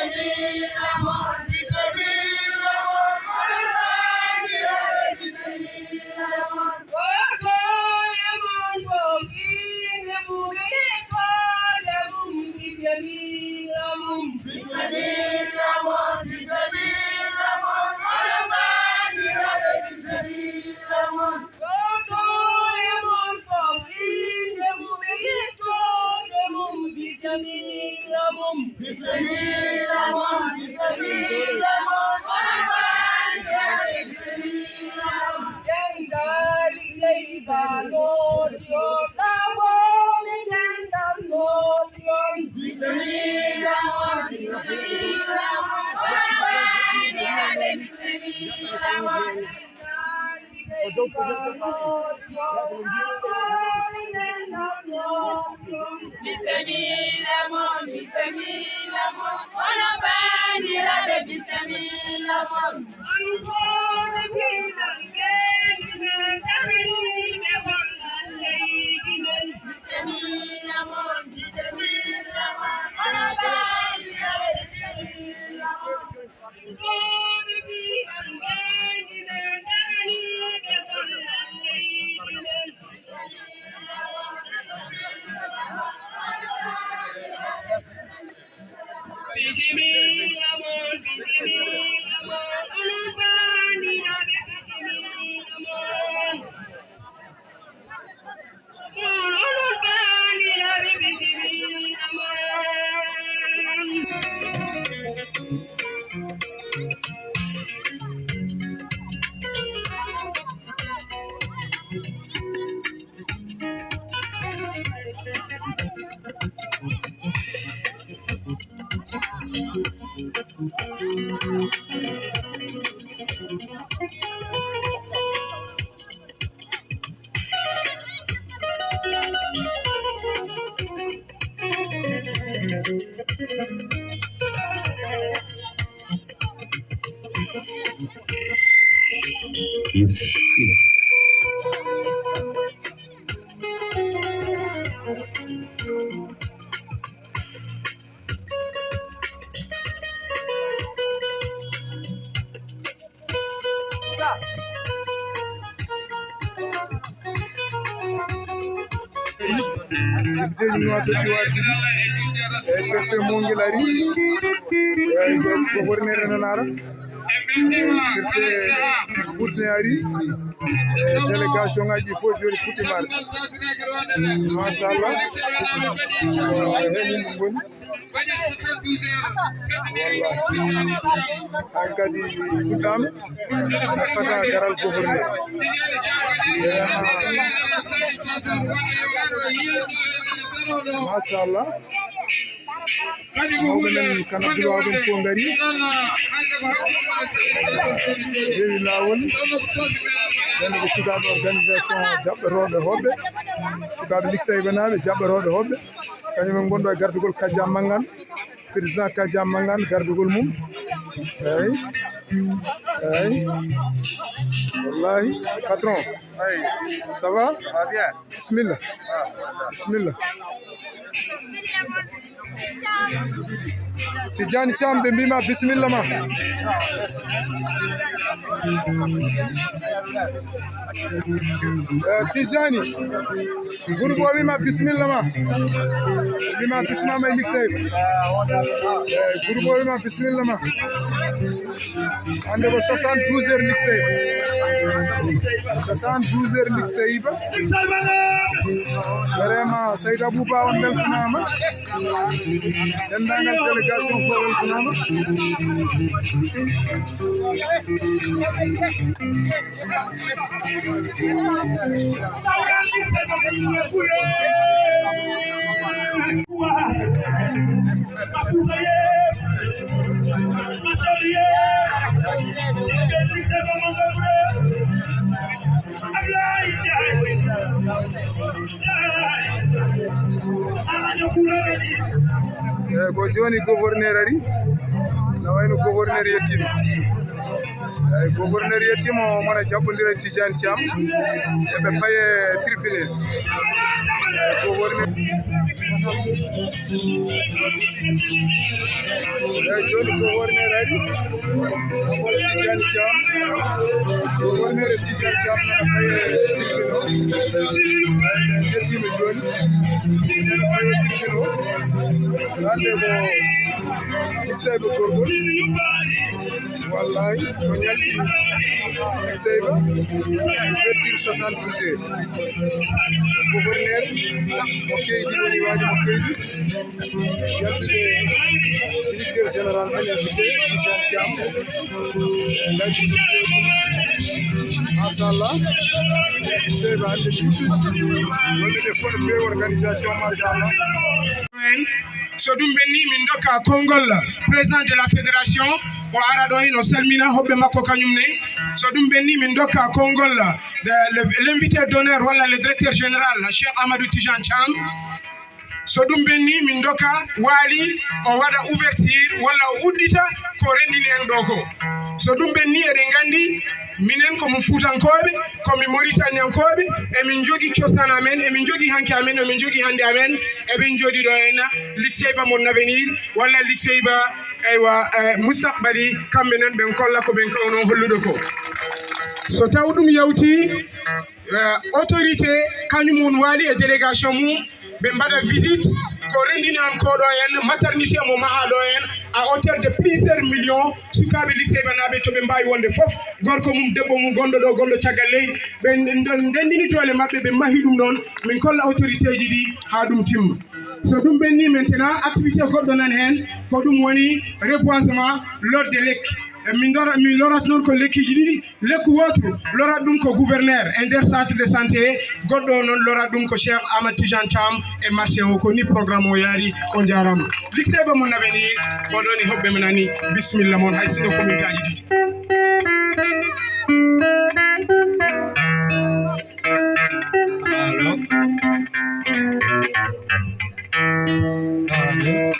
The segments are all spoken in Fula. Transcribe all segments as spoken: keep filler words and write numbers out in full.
Bisimilla mon, bisimilla mon, onon banndiraaɓe, bisimilla mon. Gooto e mon fof innde mum e yettoode mum, bisimilla mum. Bisimilla mon, bisimilla mon, onon banndiraaɓe, bisimilla mon. Gooto e mon fof innde mum e yettoode mum, bisimilla mum. Bisimilla mon, bisimilla mon, onon banndiraaɓe, bisimilla mon. Dental Seyba nooti on, Daabomi dental nooti on. Bisimilla mon, bisimilla mon, onon banndiraaɓe, bisimilla mon. Bisimilla mon, bisimilla mon, onon banndiraaɓe, bisimilla mon. Bisimilla mon, bisimilla mon, onon banndiraaɓe, bisimilla mon. Bisimilla mon, bisimilla mon, onon banndiraaɓe, bisimilla mon. Onon banndiraaɓe, bisimilla mon. Jeeji Nuwasoot Diwaan ɗiɗi, e Berse Mongel ari, e gouverneur nanaara, Berse Butte ari, e délégation ngaji fof jooni puɗɗimaade. Machallah. E heen yimɓe ngoni. Wallahi. An kadi fuɗɗaama, no fata garal gouverneur. Machallah. Mawɓe men Kan Abdoulaye ɗum fof ngari. Rewi laawol. Ɓen ko sukaaɓe organisation jaɓɓotooɓe hoɓɓe. Sukaaɓe Liksayɓe naaɓe jaɓɓotooɓe hoɓɓe. Kañum en ngonɗo e gardugol Kajam Mangan. Président Kajam Mangan gardugol mum. Eyi. Eyi. Wallahi, patron. Ça va? Ça va bien. Bismillah. Bismillah. Tijani Thiam, ɓe mbima bismillah ma. Eh, Tijani, groupe o wima bismillah ma. Wima bismillah ma e Luxeuil. Eh, groupe o wima bismillah ma. Hannde ko soixante-douze heures Luxeuil. Soixante-douze heures Luxeuil. Vraiment, Saïd Abouba, on welcome. Denndaangal délégation fof welcome. Eyi, ko jooni gouverneur ari, na wayno gouverneur yettiima. Eyi, gouverneur yettiima, o mona jaɓɓondira e Tijani Thiam, eɓe paye tribunal. Eyi, gouverneur. Eyi, jooni gouverneur ari, Tijani Thiam. Gouverneur e Tijani Thiam nana paye tribunal. Eyi, yettiima jooni. Hannde ko Luxeuil gorgol. Wallahi, ko ñalɗi Luxeuil, ouverture soixante-douze heures. Gouverneur mo Keydi woni waade mo Keydi. Yaltude directeur général men invité, Tijani Thiam. Machallah. Seyba hannde mi yuɓɓi. Wonde ɓe fof ɓe organisation, machallah. En, so ɗum ɓenni, min dokka konngol président de la fédération, o ara ɗo, hino salmina hoɓɓe makko kañum ne. So ɗum ɓenni, min dokka konngol, le, le, l'invité d'honneur walla le directeur général, Cheikh Amadou Tijane Thiam. So ɗum ɓenni, min dokka Waali, o waɗa ouverture walla o uddita ko renndini en ɗo ko. So ɗum ɓenni, eɗen nganndi minen ko min Fuutankooɓe, ko min Moritaniyankooɓe, emin njogii cosaan amen, emin njogii hanki amen, emin njogii hannde amen, eɓen njooɗii ɗo en Luxeuil Mon Avenir walla Luxeuil, eywa, eh, Mustaqbali, kamɓe nan ɓen kolla ko ɓen kawno hollude ko. So taw ɗum yawti, eh, autorité kañum woni Waali e délégation mum, ɓe mbaɗa visite ko renndini en ko ɗo en, maternité mo mahaa ɗo en, à hauteur de plusieurs millions, sukaaɓe Luxeuil naaɓe to ɓe mbaawi wonde fof, gorko mum, debbo mum, gonɗo ɗo, gonɗo caggal leydi, ɓe nden-, ndenndini doole maɓɓe, ɓe mahi ɗum ɗon, min kolla autorité ji ɗi haa ɗum timma. So ɗum ɓenni, maintenant, activité goɗɗo nan heen, ko ɗum woni reboisement, lorde lekki. E min ndora-, min lorata noon ko lekkiiji ɗiɗi, lekku wootru, lorata ɗum ko gouverneur e nder centre de santé, goɗɗo o noon lorata ɗum ko Cheikh Amadou Tijane Thiam e marché o. Ko ni programme o yaari, on njaaraama. Luxeuil Mon Avenir, oɗo ni hoɓɓe men nani, bismilla mon, hay sinno ko minutaaji ɗiɗi. Allô? Allô?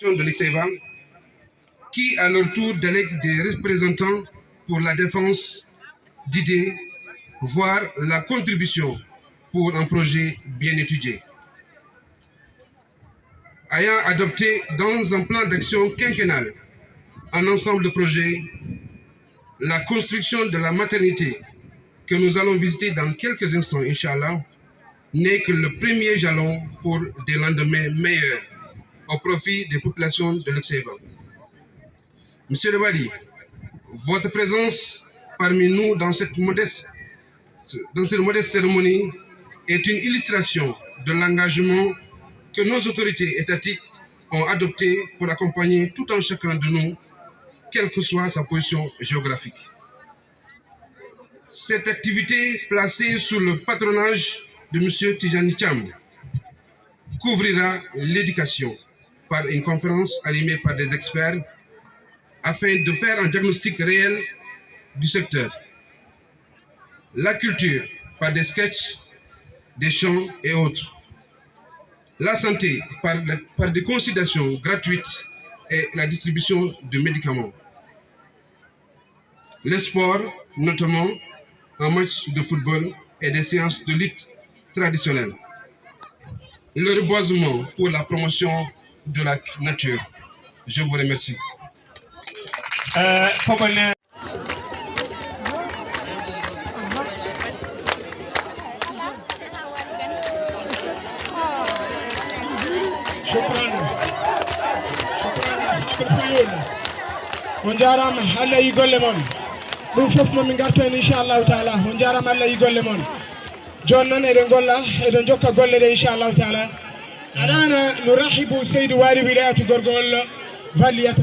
De Luxeuil Ban. qui à leur tour délèguent des représentants pour la défense d'idées, voire la contribution pour un projet bien étudié. Ayant adopté dans un plan d'action quinquennal un ensemble de projets, la construction de la maternité que nous allons visiter dans quelques instants, Inch'Allah, n'est que le premier jalon pour des lendemains meilleurs au profit des populations de l'Oxéva. Monsieur le Wali, votre présence parmi nous dans cette modeste, dans cette modeste cérémonie est une illustration de l'engagement que nos autorités étatiques ont adopté pour accompagner tout un chacun de nous, quelle que soit sa position géographique. Cette activité placée sous le patronage de Monsieur Tijani Cham couvrira l'éducation par une conférence animée par des experts afin de faire un diagnostic réel du secteur. La culture par des sketchs, des chants et autres. La santé par, par des consultations gratuites et la distribution de médicaments. Le sport, notamment un match de football et des séances de lutte traditionnelle. Le reboisement pour la promotion de la nature. Je vous remercie. On njaaraama, Allah yi golle mon. Ɗum fof momin ngarto heen inchallahu taala. On njaaraama, Allah yi golle mon. Jooni noon eɗen ngolla, eɗen njokka golle ɗe inchallahu taala. Alaana no rahibu seydi waari wilayatu gorgol valliyat.